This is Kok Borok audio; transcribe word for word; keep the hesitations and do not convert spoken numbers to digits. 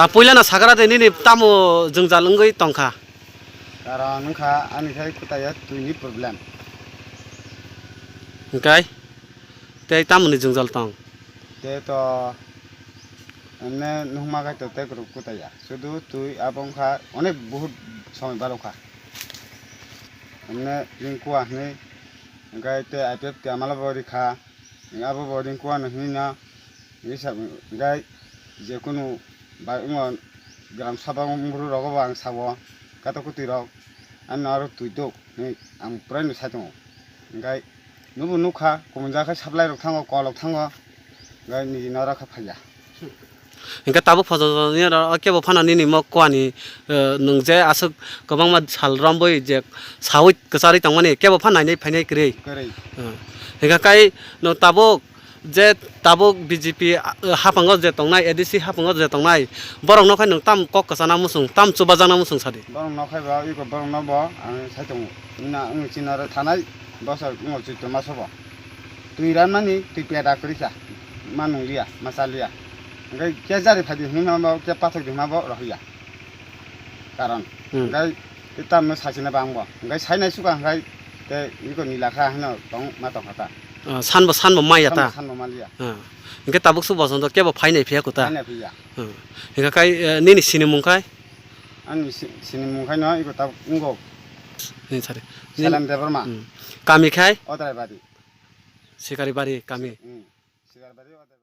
A puila no sakra de nini tamo jwngjal wngwi tongkha. Karon wngkha ani khai kwtaiya twini problem. Hwnkhe tei tamoni jwngjal tong? Tei to emne nukma khai to tei kwrwk kwtaiya. Sudu twi abo wngkha onek buhut somoi balokha. Emne ring kuwa hwnwi hwnkhe tei I P F tei amalo bo rikha. Abo bo ring kuwa no hwnwi no. Ri sa hwnkhe je kunu bai wngo gram sabha mungru rogo bo ang sao. Kato kwtwi rok. Ani oro twi duk hwnwi ang purai no sai tongo. Hwnkhe nubo nukha, kumunjak khe supply rok thango, kol rok thango, hwnkhe nini noro khe phaiya. Hwnkhe tabuk photo ni oro kebo phano nini mo kuani, eh, nwng je aswk kwbangma sal romwi je sawi kwcharwi tongmani kebo phan nainai phainai kwrwi. Kwrwi. Eh, hwnkhe kai no tabuk je tabuk B J P, eh, haphango je tongnai, A D C haphango je tongnai, borok no khai nwng tam kok kwchana muchung, tam chubajakna muchung sadi. Borok no khai ba, iko borok no bo ang sai tongo. Wngna wng chini oro thanai bosor wng chwitoma sobo. Twi ranmani twi peda kwrwi kha, ma nung liya, ma cha liya. Hwnkhe khe jari phai di hwnwi ma bo, khe pathok di hwnma bo rohorya. Karon, hmm, hwnkhe tei tamno sachina bangbo. Hwnkhe sainai suka hwnkhe tei iko nila kha hwnwi tong ma tongkha ta. Ah, sanbo, sanbo maya ta? Sanbo, sanbo maliya. Ah. Hwnkhe tabuk su bosonto kebo phainai phiya kuta? Phainai phiya. Hmm. Hwnkhe kai, eh, nini sinimung khai? Ani si-, sinimung khai no iko tabuk wngkho. Ni sari. Ni- Salem Debbarma. Hmm. Kami khai? Odraibari. Sikaribari kami. Hmm. Sikaribari Odraibari.